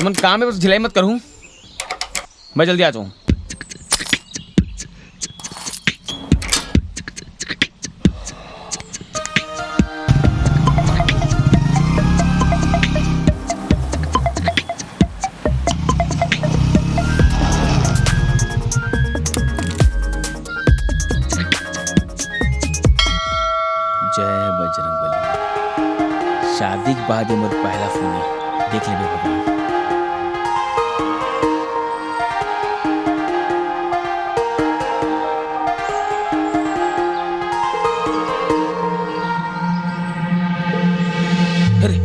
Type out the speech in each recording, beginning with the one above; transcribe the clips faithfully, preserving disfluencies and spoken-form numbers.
मन काम है, बस ढिलाई मत करूँ, मैं जल्दी आ जाऊँ। जय बजरंग बली। शादी के बाद ये मोर पहला फोन है, देख लेबे भगवान। अरे,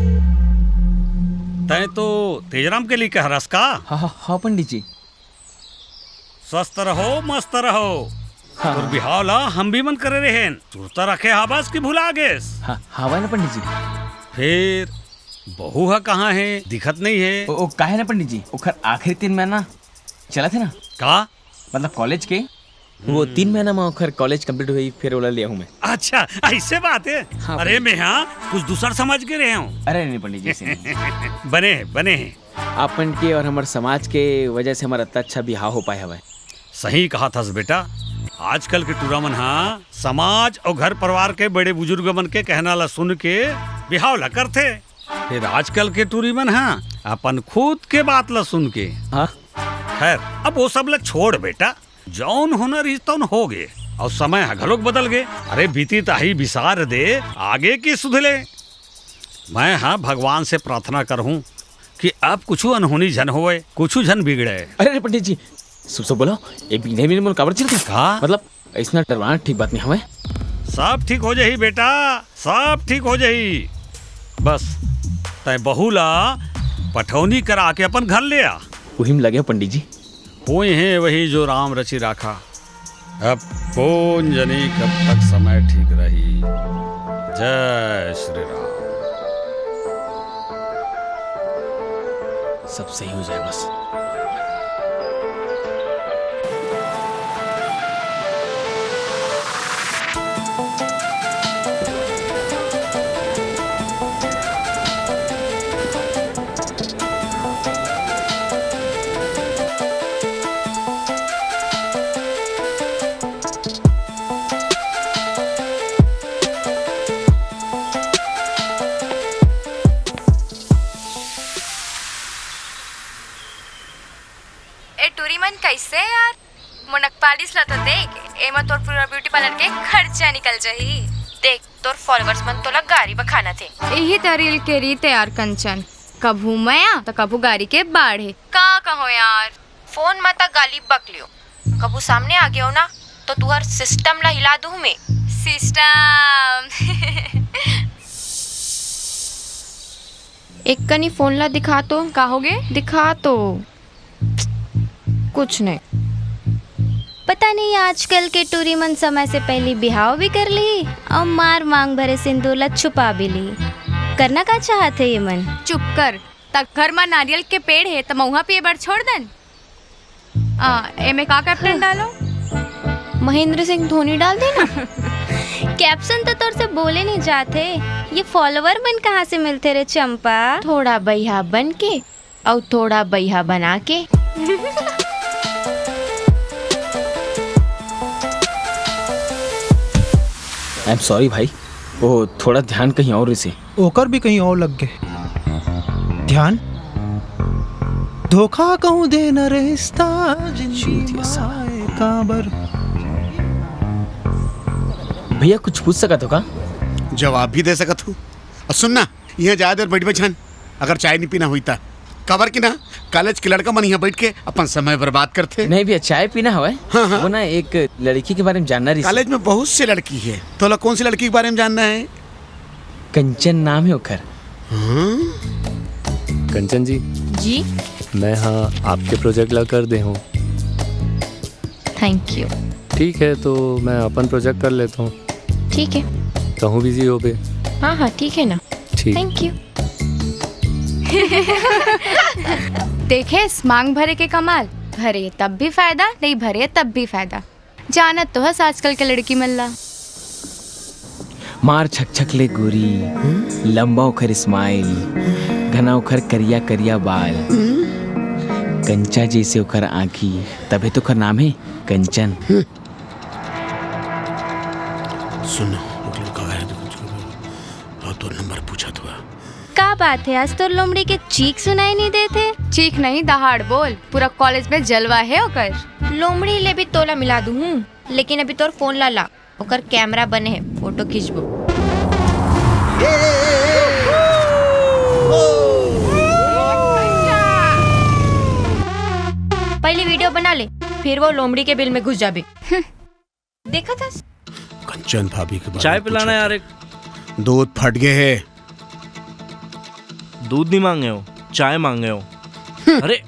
तैं तो तेजराम के लिए कह रस का? हाँ, हाँ, हाँ, पंडित जी। स्वस्थ रहो, मस्त रहो। हाँ। तोर बिहाव ला हम भी मन करे रहेन। सुरता रखे हाबस कि भुला गेस? हाँ, हावय ना पंडित जी। फिर बहू ह कहाँ है? दिखत नहीं है। ओ, ओ, काहे ना पंडित जी, ओखर आखिरी तीन महीना चलत हे ना। का? मतलब कॉलेज के। वो तीन महीना में ओखर कॉलेज कंप्लीट हुई, फिर ओला ले आहूँ मैं। अच्छा, ऐसे बात है। हाँ, अरे, पंडित। मैं हाँ कुछ दूसर समझ के रहे हूँ। अरे नहीं पंडित जी, ऐसे नहीं। बने है, बने है। आपन के और हमर समाज के वजह से हमर अतना अच्छा बिहाव हो पाए हवय। सही कहा थस बेटा, आजकल के टूरा मन हा समाज और घर परिवार के बड़े बुजुर्ग मन के कहना ला सुन के बिहाव ला करथे। फिर आजकल के टूरी मन हा अपन खुद के बात ला सुन के। हाँ। खैर, अब वो सब ला छोड़ बेटा, जौन होना रहिस तौन हो गे, और समय ह घलोक बदल गे। अरे बीती ताही बिसार दे, आगे की सुध ले। मैं ह भगवान से प्रार्थना करहूँ कि अब कुछु अनहोनी झन होवय, कुछु झन बिगड़े। अरे, अरे पंडित जी, शुभ शुभ बोलो, ये बिने बिने मोला काबर चिल्लाथे? का? मतलब, अइसना डरवाना ठीक बात नहीं हवय। सब ठीक हो जाही बेटा, सब ठीक हो जाही। बस तैं बहू ला पठौनी करा के अपन घर ले आ। उही म लगे पंडित जी। होइहैं वही जो राम रचि राखा। अब कोन जनी कब तक समय ठीक रही। जय श्री राम। सब सही हो जाए बस। ए टूरी मन, कैसे यार? मोर नकपालिश ला तो देख, एमा तोर पूरा ब्यूटी पार्लर के खर्चा निकल जाही। देख, तोर फॉलोअर्स मन तोला गारी बखानथे। यही त रील के रीत हे यार कंचन, कभू मया त कभू गारी के बाढ़ हे। का कहो यार, फोन म त गाली बक लियो, कभू सामने आ गेव ना तो तुहर सिस्टम ला हिला दूँ मैं। सिस्टम। एक कनी फोन ला दिखा तो। का होगे? दिखा तो। कुछ नहीं। पता नहीं आजकल के टूरी मन समय से पहली बिहाव भी कर ली और मार मांग भरे सिंदूर ला छुपा भी ली। करना का चाहत हे ये मन? चुप कर, तक घर मा नारियल के पेड़ हे त महुआ पिए बर छोड़ दन। आ, एमे का कैप्टन डालो? महेंद्र सिंह धोनी डाल देना। कैप्शन तो तोर से बोले नहीं जाते। ये फॉलोअर मन कहाँ से मिलते रे चंपा? थोड़ा बइहा बन के अउ थोड़ा बइहा बना के। I am sorry भाई, वो थोड़ा ध्यान कहीं और से। ओकर भी कहीं और लग गए ध्यान। धोखा कहूँ देना रिश्ता जिंदगी चूतिया साला। माए काबर। भैया, कुछ पूछ सकत हो का? जवाब भी दे सकत हूँ। और सुन ना, यहाँ ज्यादा देर बैठबे झन, अगर चाय नहीं पीना हुई ता। काबर कि ना, कॉलेज के लड़का मन यहाँ बैठ के अपन समय बर्बाद करथे। नहीं भैया, चाय पीना हवय। हाँ, हाँ। वो ना, एक लड़की के बारे में जानना रही। कॉलेज में बहुत से लड़की है, तोला कौन सी लड़की के बारे में जानना है? कंचन नाम है ओकर। हाँ? कंचन जी। जी। मैं हाँ आपके प्रोजेक्ट ला कर दे हूँ। Thank you. ठीक है, तो मैं अपन प्रोजेक्ट कर लेता हूँ। ठीक है। कहूँ बिजी हो बे। हाँ, हाँ, ठीक है ना। ठीक। Thank you. देखे, मांग भरे के कमाल, भरे तब भी फायदा, नहीं भरे तब भी फायदा। जानत तो हस आजकल के लड़की मन ला। मार छक छक ले गोरी, लंबा ओखर स्माइल, घना ओखर करिया करिया बाल। कंचा जैसे ओकर आँखी, तभे तो ओकर नाम है कंचन। सुन, वो लड़का आया तो कुछ, हाँ, तोर नंबर पूछा तो। का बात है, आज तोर लोमड़ी के चीख सुनाई नहीं देत हे? चीख नहीं, दहाड़ बोल। पूरा कॉलेज में जलवा है ओकर। लोमड़ी ले भी तोला मिला दूँ, लेकिन अभी तोर फोन ला ला, ओकर कैमरा बने है, फोटो खींचबो। पहली वीडियो बना ले, फिर वो लोमड़ी के बिल में घुस जाबे। देखत हस? कंचन भाभी के बारे चाय में पिलाना पूछा यार, था। एक दूध फट गए है। दूध नहीं मांगे हो, चाय मांगे हो। अरे,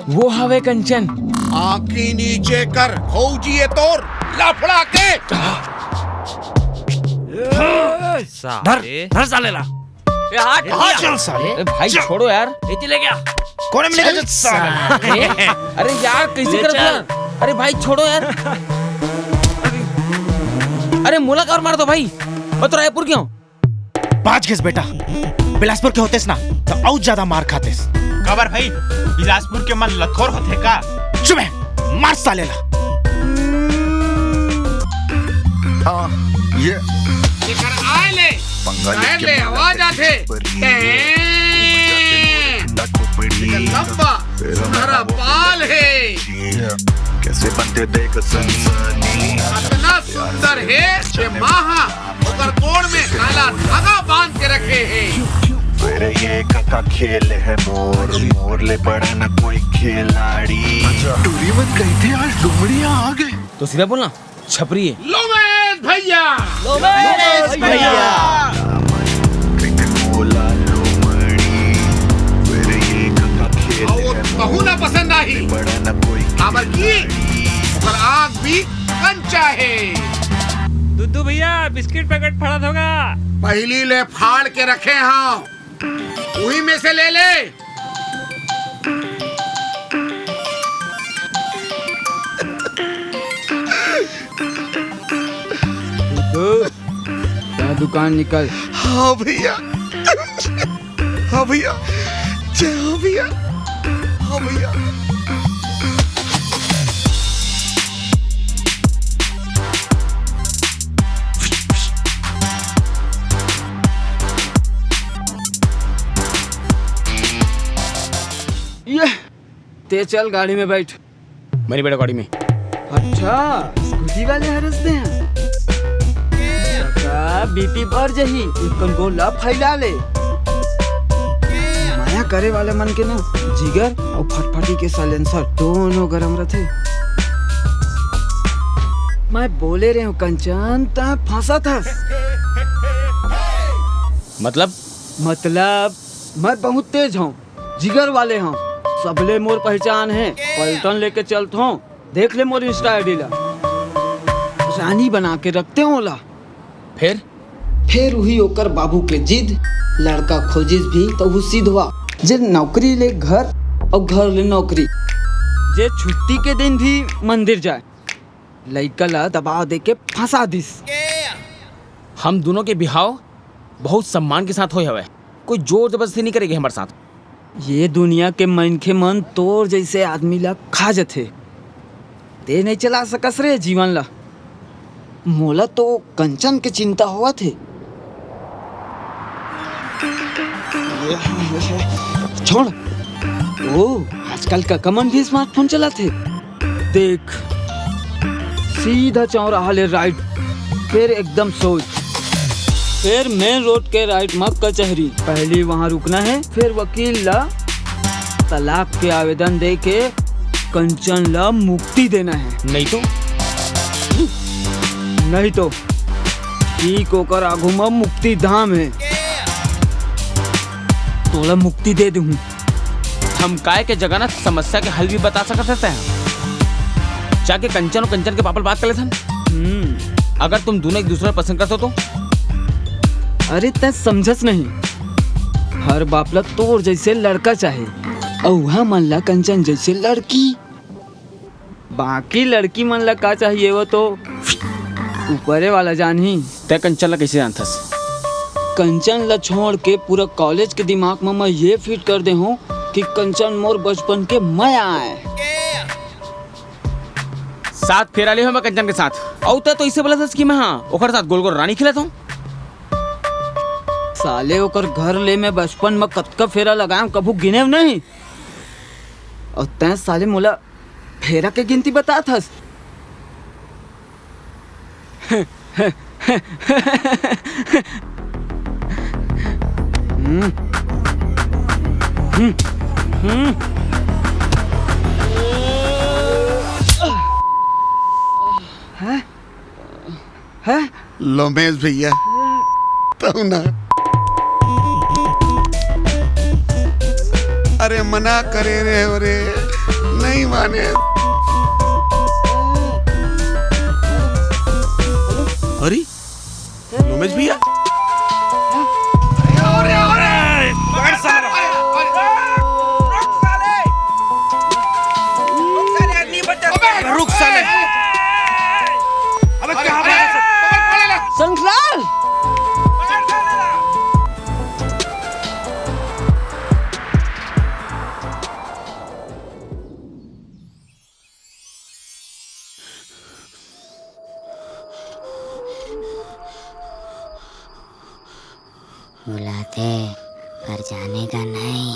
वो हवे कंचन। आंखी नीचे कर, भौजी ये तोर लफड़ा के। साले। धर, धर साले ला। ए, हट। ए, हट चल साले। ए, भाई, चल। छोड़ो यार। इति ले गया। कोने में लेके चल साले। ए, अरे यार, कैसे ले करत चल। यार? अरे भाई, छोड़ो यार। अरे मोला काबर मारत हो भाई? मैं तो रायपुर के हूँ। बाज गेस बेटा, बिलासपुर के होतेस ना तो अउ ज्यादा मार खातेस। काबर भाई, बिलासपुर के मन लथोर होथे का? चुप है, मार साले ला। हाँ, ये एकर आय ले, पंगा लेके ले, आवाज आथे। एकर लंबा सुनहरा बाल हे। कैसे बनते देख संसारी। अतना सुंदर हे, जे माहा ओकर गोड़ में काला धागा बांध के रखे हे। अरे ये का खेल है मोर, मोर ले बड़ा न कोई खिलाड़ी। टूरी मन कही थे आज लोमड़िया आ गए। तो सीधा बोलना, छपरी है। लोमेश भैया। लोमेश भैया। बोला लोमड़ी, अरे ये का खेल है। वो बहू ना पसंद आही। बड़ा न कोई काबर की ओकर आँख भी कंचा हे। दुद्दू भैया, बिस्किट पैकेट फाड़त होगा। पहली ले फाड़ के रखे हंव, उही में से ले ले। दुद्दू, जा दुकान निकल। हाँ भैया। हाँ भैया, जय हो भैया। हाँ भैया। ये, ते चल गाड़ी में बैठ। मैं नहीं बैठा गाड़ी में। अच्छा, स्कूटी वाले हरस दे हैं। काका, बीपी बढ़ जही, इकन गोला फैला ले। माया करे वाला मन के ना, जिगर और फटफटी के साइलेंसर दोनों गरम रथे। मैं बोले रहे हूँ कंचन, ता फंसा था। मतलब? मतलब, मैं बहुत तेज हूँ। जिगर वाले हंव, सबले मोर पहचान हे। पलटन लेके चलथंव, देख ले मोर Insta ID ला। रानी बना के रखते हंव ओला। फेर? फेर उही ओकर बाबू के जिद, लड़का खोजिस भी त उहू सिधवा, जे नौकरी ले घर अउ घर ले नौकरी, जे छुट्टी के दिन भी मंदिर जाय। लइका ला दबाव देके फंसा दिस। हम दूनों के बिहाव बहुत सम्मान के साथ होय हवय, कोई जोर जबरदस्ती नहीं करेगे हमर साथ। ये दुनिया के मनखे मन तोर जइसे आदमी ला खा जथे। ते नहीं चला सकस रे जीवन ला। मोला तो कंचन के चिंता होवत हे। छोड़। ओ, आजकल कका मन भी smartphone चलाथे। देख, सीधा चौराहा ले right, फिर एकदम सोझ, फिर main road के right में कचहरी। पहली वहां रुकना है, फिर वकील ला तलाक के आवेदन दे के कंचन ला मुक्ति देना है। नहीं तो? नहीं तो ठीक ओकर आगू में मुक्ति धाम है। तोला मुक्ति दे दूं। हम काय के जगह ना समस्या के हल भी बता सकत हते हैं। जाके कंचन और कंचन के पापा ले बात कर लेथन। हम्म। अगर तुम दोनों एक दूसरे को पसंद करते हो तो? अरे तै समझस नहीं, हर बाप ला तोर जैसे लड़का चाहे, अउ हमन ला कंचन जैसे लड़की। बाकी लड़की मन ला का चाहिए, वो तो ऊपरे वाला जानही। तै कंचन ला कइसे जानथस? कंचन ला छोड़ के पूरा कॉलेज के दिमाग म मैं ये फिट कर दे हूँ कि कंचन मोर बचपन के मया आय। सात फेरा ले हूँ मैं कंचन के साथ। अउ तै तो इसे बोलथस कि मैं, हाँ, ओकर साथ गोल गोल रानी खेलत हूँ। साले ओकर घर ले मैं बचपन म कतका फेरा लगाएंव, कभू गिनेव नहीं। अउ तैं साले मोला फेरा के गिनती बतात हस। हम्म। हम्म। हम्म। हैं? हैं? लोमेश भैया, तू ना। अरे मना करे रे, अरे नहीं माने। अरे लोमेश भैया, अरे, अरे, पकड़ साला। रुक साले। अबे क्या बात है? शंखलाल। बुलाथे, पर जाने का नहीं।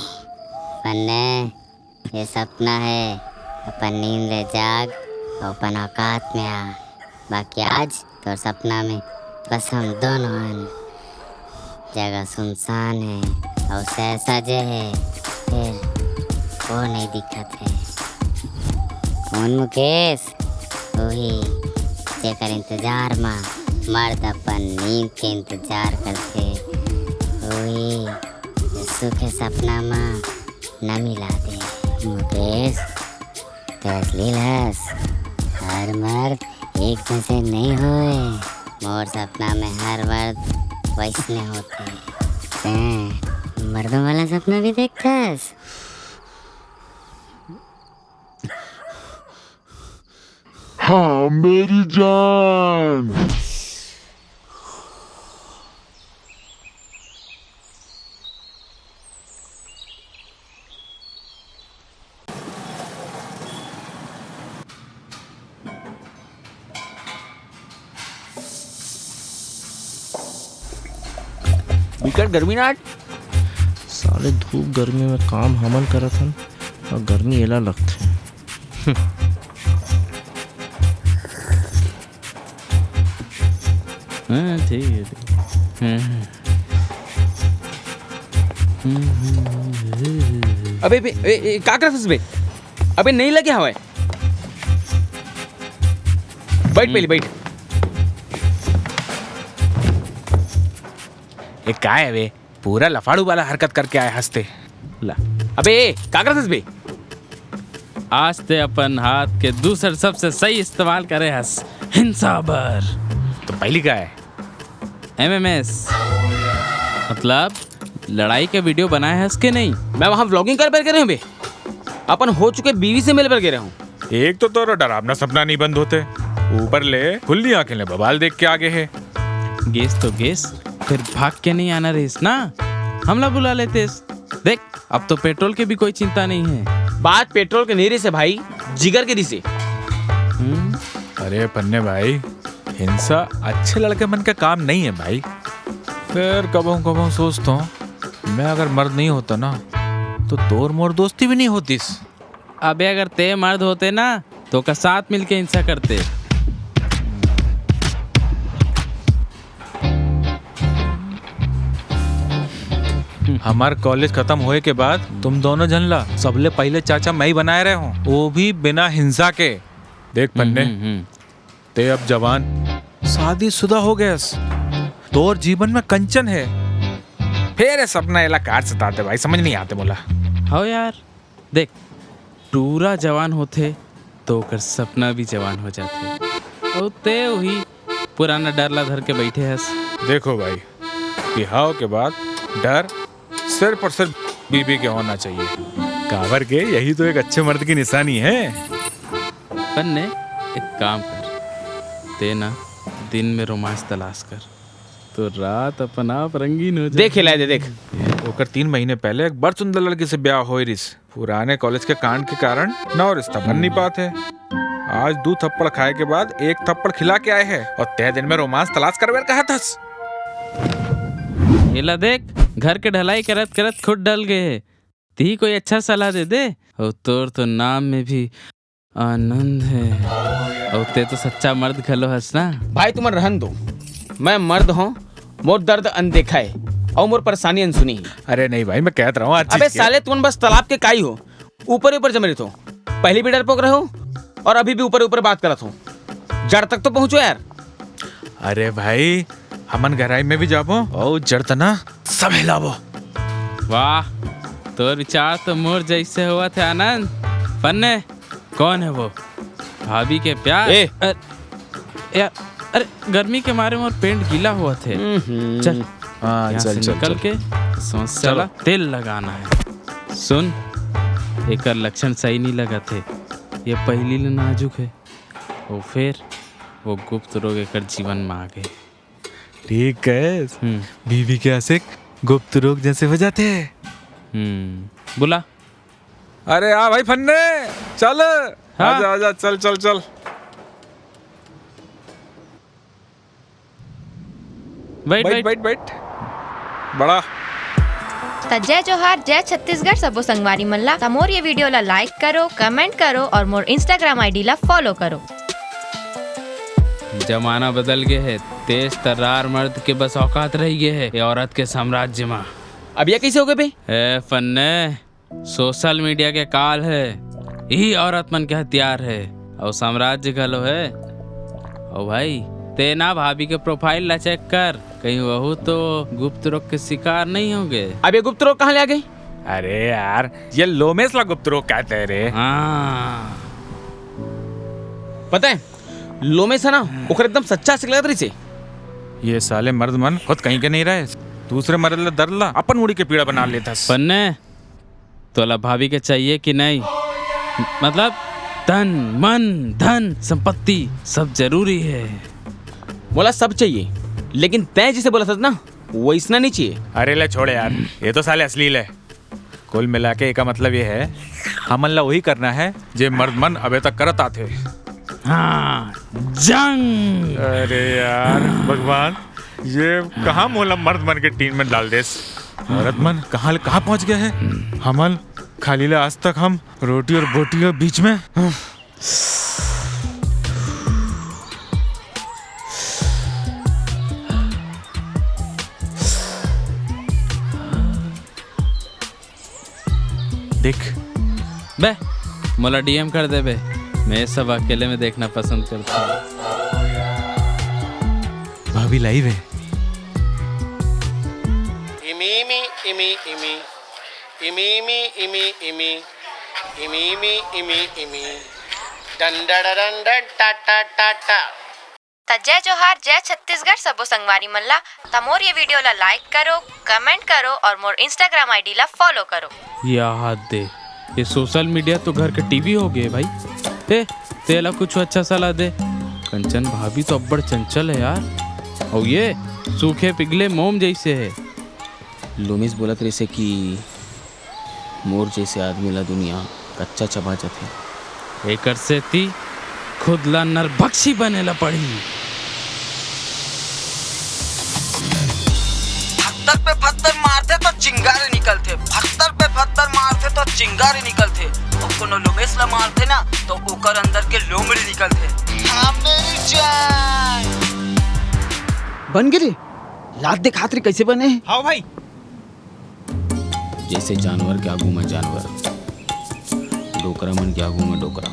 पन्ने, ये सपना है। अपन नींद ले जाग, अपन औकात में आ। बाकी आज तोर सपना में बस हम दोनों हन। जगह सुनसान है अउ सैसा जे है, फिर वो नहीं दिखत है। कौन मुकेश? वही जेकर इंतजार मा मर्द अपन नींद के इंतजार करथे, वही जे सुख के सपना मा नमी ला दे। मुकेश, तै अश्लील हस। हर मर्द एक जैसे नहीं होए। मोर सपना में हर मर्द वैसने होथे। तैं मर्दों वाला सपना भी देखथस? हाँ, मेरी जान। बिकट गर्मी ना आज। साले धूप गर्मी में काम हमन करत हन अउ गर्मी एला लगथे। हाँ, ठीक है, ठीक। हाँ। अबे, बे, ए, ए, का करत हस बे? अबे, नहीं लगे हवय। बैठ हम्म। पहले, बैठ। ए, का है बे? पूरा लफाड़ू वाला हरकत करके आए हस ते। ला। अबे, ए, का करत हस बे? आज ते अपन हाथ के दूसर सबसे सही इस्तेमाल करे हस, हिंसा बर। तो पहली का है? एमएमएस, मतलब लड़ाई के वीडियो बनाए हस के नहीं? मैं वहाँ व्लॉगिंग करे बर गे रहेंव बे, अपन हो चुके बीवी से मिले बर गे रहेंव। एक तो तोर डरावना सपना नहीं बंद होते, ऊपर ले खुली आंखें ले बवाल देख के आगे है। गेस तो गेस, फिर भाग के नहीं आना रहिस ना, हमला बुला लेतेस। देख, अब तो पेट्रोल के भी कोई चिंता नहीं है। बात पेट्रोल के नहीं रहिसे भाई, जिगर के रहिसे। हम्म। अरे पन्ने भाई, हिंसा अच्छे लड़के मन का काम नहीं है भाई। फिर कबहूँ कबहूँ सोचता हूँ, मैं अगर मर्द नहीं होता ना, तो तोर मोर दोस्ती भी नहीं होतीस। अबे अगर ते मर्द होते ना, तो का साथ मिलके हिंसा करते। हमार कॉलेज खत्म होए के बाद तुम दोनों झन ला सबले पहले चाचा मैं ही बनाए रहे हूँ, वो भी बिना हिंसा के। देख पन्ने, हम्म, हम्म। ते अब जवान, शादीशुदा हो गयस, तोर जीवन में कंचन है। फेर ये सपना एला कार सताते भाई, समझ नहीं आते मोला। हव यार, देख, टूरा जवान होथे तो ओकर सपना भी जवान हो जाथे। अउ ते वही पुराना डर ला धर के बैठे हस। देखो भाई, बिहाव के बाद डर सिर्फ और सिर्फ बीबी के होना चाहिए। काबर के यही तो एक अच्छे मर्द की निशानी है। पन्ने, एक काम कर, ते ना दिन में रोमांस तलाश कर, तो रात अपन आप रंगीन हो जाए। देख, हिलाए दे, देख। ओकर तीन महीने पहले एक बड़ सुंदर लड़की से ब्याह होए रिस। पुराने कॉलेज के कांड के कारण नौ रिश्ता बन नहीं पात हे। आज दू थप्पड़ खाए के बाद एक थप्पड़ खिला के आए हे और तय दिन में रोमांस तलाश करबे कहत हस। एला देख, घर के ढलाई करत करत खुद ढल गए हे। ती कोई अच्छा सलाह दे दे। और तोर तो नाम में भी आनंद है। और ते तो सच्चा मर्द घलो हस ना। भाई, तुमन रहन दो, मैं मर्द हूँ, मोर दर्द अनदेखा है और मोर परेशानी अनसुनी है। अरे नहीं भाई, मैं कहत रहा हूँ, हर अबे चीज के साले, तुमन बस तालाब के काई हो, ऊपर ऊपर जमे रहिथो। पहली भी डरपोक रहे हो और अभी भी ऊपर ऊपर बात करत हो। जड़ तक तो पहुंचो यार। अरे भाई, हमन गहराई में भी जाबो और जड़ तना सब हिलाबो। वाह, तोर विचार तो मोर जैसे होवत हे आनंद। पन्ने, कौन है वो? भाभी के प्यार? ए! अ-, यार, अरे, गर्मी के मारे मोर पेंट गीला होवत हे। हम्म। चल, हाँ, यहाँ चल, से चल, निकल चल। के समस्या चलो। ला तेल लगाना है। सुन, एकर लक्षण सही नहीं लगत हे। ये पहली ले नाजुक है, वो फिर वो गुप्त रोग एकर जीवन में आ गए। ठीक है, हम्म। बीवी के आशिक गुप्त रोग जैसे हो जाते हैं। हम्म, बुला। अरे आ भाई फन्ने, चल। हाँ। आजा, आजा, चल, चल, चल। बैठ, बैठ, बैठ। बैठ, बैठ। बड़ा। त जय जोहार, जय छत्तीसगढ़ सबो संगवारी मन ला। त मोर ये वीडियो ला like करो, comment करो और मोर Instagram ID ला follow करो। जमाना बदल गए है, तेज तर्रार मर्द के बस औकात रह गए है ये औरत के साम्राज्य में। अब ये कैसे हो गए बे? ए फन्ने, सोशल मीडिया के काल है, यही औरत मन के हथियार है और साम्राज्य घलो है। और भाई, ते ना भाभी के प्रोफाइल ला चेक कर, कहीं वहू तो गुप्त रोग के शिकार नहीं हो गए। अब ये गुप्त रोग कहाँ ले आ गए? अरे यार, ये लोमेश ला गुप्त रोग कहते हैं रे। हाँ। पता है, लोमेश है ना, ओकर एकदम सच्चा आशिक लगत रहिसे। ये साले मर्द मन खुद कहीं के नहीं रहे, दूसरे मर्द ला दर्द ला अपन उड़ी के पीड़ा बना लेथस। पन्ने, तोला भाभी के चाहिए कि नहीं? मतलब, तन, मन, धन, संपत्ति, सब जरूरी है। मोला सब चाहिए, लेकिन तैं जिसे बोला था ना, वैसना नहीं चाहिए। अरे ले छोड़ यार, ये तो साले अश्लील है। कुल मिला के एका मतलब ये है, हमन ला वही करना है जे मर्द मन अबे तक करत आथे। हाँ, जंग। अरे यार भगवान, ये कहाँ मोला मर्द मन के टीम में डाल देस? औरत मन कहाँ ले कहाँ पहुँच गए हैं? हमन खाली ला आज तक हम रोटी और बोटी के बीच में। देख। बे, मोला डीएम कर दे बे। मैं ये सब अकेले में देखना पसंद करता हूँ। भाभी लाइव है। Emmy Emmy Emmy Emmy. Emmy Emmy Emmy Emmy. Emmy Emmy Emmy Emmy. Done डा डा डन डन टा टा टा टा। त जय जोहार, जय छत्तीसगढ़ सबो संगवारी मन ला। त मोर ये वीडियो ला like करो, comment करो और मोर Instagram ID ला follow करो। ये हाथ दे, ये सोशल मीडिया तो घर के टीवी हो गए भाई। ए, तेला कुछ अच्छा सलाह दे। कंचन भाभी तो अब्बड़ चंचल है यार, और ये सूखे पिघले मोम जैसे है। लोमेश बोलत रहिसे कि मोर जैसे आदमी ला दुनिया कच्चा चबा जथे। एकर सेती खुद ला नरभक्षी बने ला पड़ही। पत्थर पे पत्थर मारथे तो चिंगारी निकलथे, पत्थर पे पत्थर मारथे तो चिंगारी निकलथे, और कोनो लोमेश ला मारथे ना तो ओकर अंदर के लोमड़ी निकलथे। हाँ मेरी जान। बन गे रे, लात देखात रे कैसे बने हे? हाँ भाई। जैसे जानवर के आगू में जानवर, डोकरा मन के आगू में डोकरा,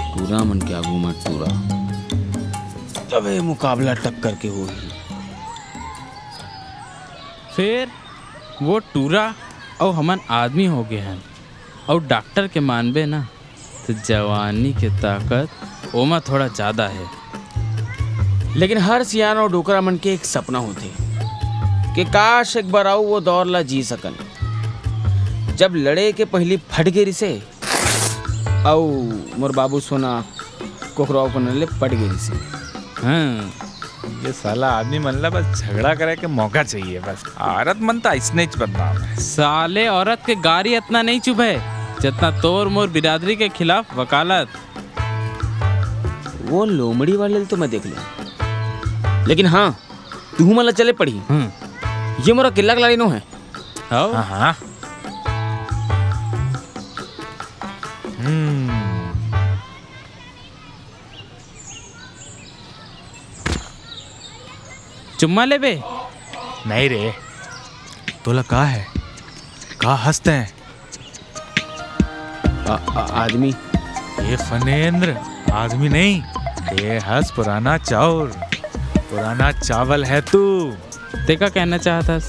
टूरा मन के आगू में टूरा, तबे मुकाबला टक्कर के होही। फिर वो टूरा अउ हमन आदमी हो गए हन, अउ डॉक्टर के मानबे ना, तो जवानी के ताकत ओमा थोड़ा ज्यादा है। लेकिन हर सियान और डोकरा मन के एक सपना होथे कि काश एक बार अउ वो दौर ला जी सकन, जब लड़े के पहली फट गे रिसे, अउ मोर बाबू सोना कोकरो अउ कोनो ले पट गे रिहिसे। हाँ, ये साला आदमी मन ला बस झगड़ा करे के मौका चाहिए बस। औरत मन तो अइसनेच बदनाम है। साले औरत के गारी अतना नहीं चुभे, जतना तोर मोर बिरादरी के खिलाफ वकालत। वो लोमड़ी वाले ल तो मैं देख लूँ, लेकिन हाँ, तुहू मन ला चले पड़ही। हम्म। ये मोर अकेल्ला के लाड़ी नो है। हव। हाँ, हाँ। हम्म। चुम्मा लेबे? नहीं रे, तोला का है? का हँसते हैं? आ, आ, आदमी। ये फनेंद्र, आदमी नहीं, ये हँस पुराना चाउर, पुराना चावल है तू। तें का कहना चाहत हस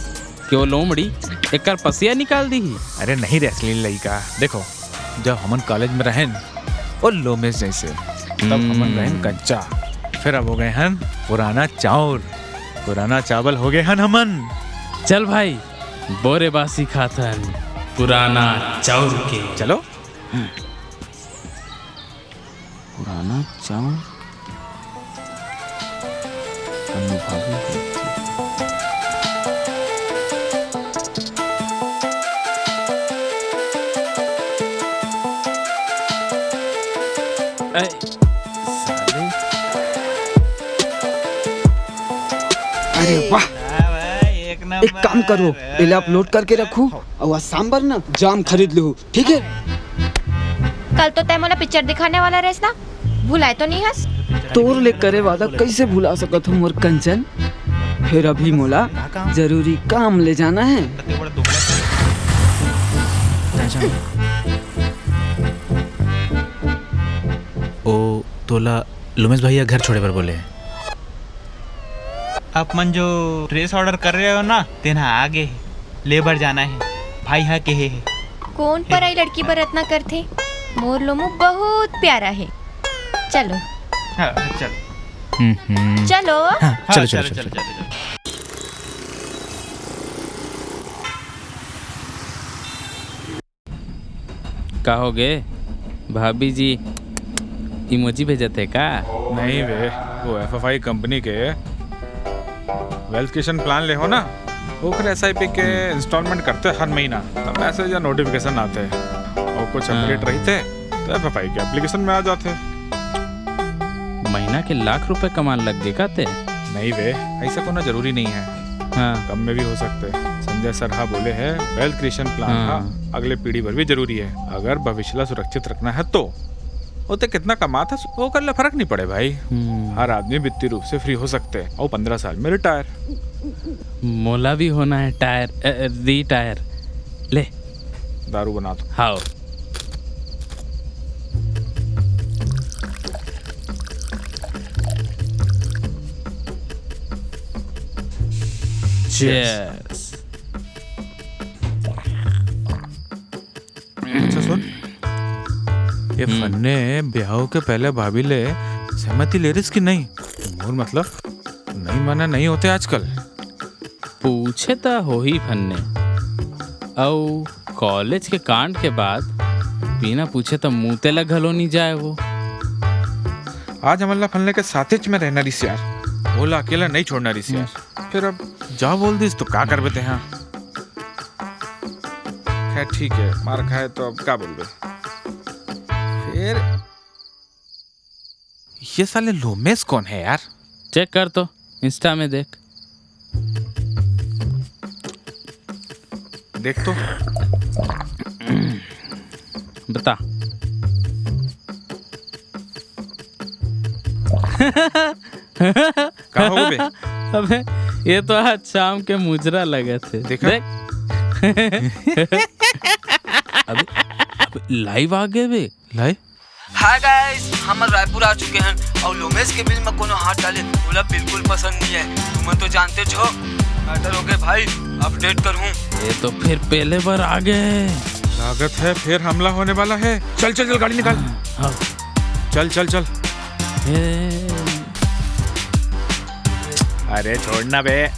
कि वो लोमड़ी एकर पसिया निकाल दीही? अरे नहीं रे अश्लील लइका, देखो, जब हमन कॉलेज में रहेन, वो लोमेश जैसे, तब हमन हम्म। रहेन कच्चा, फिर अब हो गए हन पुराना चाउर, पुराना चावल हो गए हन हमन। चल भाई, बोरे बासी खाथन पुराना चाउर के। चलो। पुराना चाउर। अनुभवी व्यक्ति। ए, साले। अरे वाह! हाँ भाई, एक एक काम करो, एला अपलोड करके रखू, अउ आज सांबर ना जाम खरीद लू, ठीक है? कल तो तैं मोला पिक्चर दिखाने वाला रहेस ना, भुलाए तो नहीं हस? तोर ले करे वादा कैसे भुला सकत हूँ मोर कंचन? फिर अभी मोला जरूरी काम ले जाना है। ओ तोला लोमेश भैया घर छोड़े बर बोले हैं। आप मन जो ड्रेस ऑर्डर कर रहे हो ना, तेन ह आ गे हे, ले बर जाना हे, भाई ह केहे हे। कौन पराई लड़की बर अतना करथे? मोर लोमू बहुत प्यारा हे। चलो। हाँ, चलो। हम्म, हम्म। चलो। हाँ, हाँ, चलो, चलो, चलो, चलो, चलो। चलो, चलो। का हो गे भाभी जी, इमोजी भेजत हे का? नहीं बे, वो एफएफआई कंपनी के वेल्थ क्रिएशन प्लान ले हो ना, ओखर एसआईपी के इंस्टॉलमेंट करते हर महीना, तब मैसेज या नोटिफिकेशन आते, और कुछ हाँ। अपडेट रहिथे तो एफएफआई के एप्लीकेशन में आ जाथे। महीना के लाख रुपए कमान लग गे का ते? नहीं बे, ऐसा कोनो जरूरी नहीं है। हाँ। कम में भी हो सकते। संजय सर हा बोले है, वेल्थ क्रिएशन प्लान हाँ। हा अगले पीढ़ी बर भी जरूरी है, अगर भविष्य ला सुरक्षित रखना है तो। ओते कितना कमात हस, ओकर ले फर्क नहीं पड़े भाई। हम्म। हर आदमी वित्तीय रूप से फ्री हो सकते हैं और पंद्रह साल में रिटायर। मोला भी होना है टायर, अ, अ, रिटायर। ले। दारू बना दो। हाओ। Cheers। अच्छा सुन, ये हम्म। फन्ने ब्याह के पहले भाभी ले सहमति ले रिस कि नहीं? मोर मतलब, नहीं माना नहीं होते आजकल। पूछे त होही फन्ने, अउ कॉलेज के कांड के बाद बिना पूछे त मुते ला घलो नहीं जाए वो। आज हमन ला फन्ने के साथेच में रहना रिस यार, ओला अकेला नहीं छोड़ना रिस यार। हम्म। फिर अब जा बोल दिस तो का करबे तेहा? खैर ठीक है, मार खाए तो अब का बोलबे। फिर ये साले लोमेश कौन है यार? चेक कर तो, इंस्टा में देख। देख तो। बता। का हो बे? अबे, ये तो आज शाम के मुजरा लगत हे। देखा? देख। अबे, अबे, लाइव आ गए बे। लाइव? हाय गाइस, हम रायपुर आ चुके हैं और लोमेश के बिल में कोनो हाथ डाले, ओला बिल्कुल पसंद नहीं है। तुम तो जानते हो, मैटर हो गए भाई, अपडेट करूँ। ये तो फिर पहले बार आ गए। लागत है फिर हमला होने वाला है। चल, चल, चल, गाड़ी निकाल। हाँ। चल, चल, चल। ए। अरे छोड़ना बे।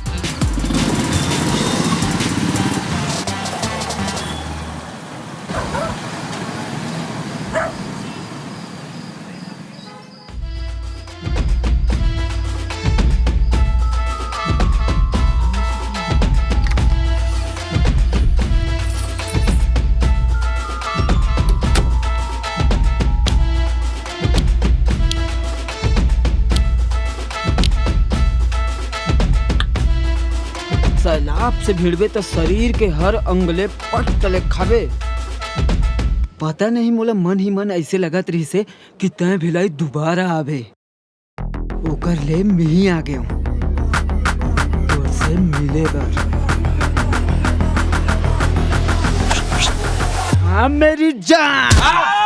से भिड़बे त शरीर के हर अंग ले पट ले खाबे। पता नहीं, मोला मन ही मन ऐसे लगत रहिसे कि तैं भिलाई दोबारा आबे। ओकर ले मिही आ गेंव तोर से मिले बर। हाँ मेरी जान।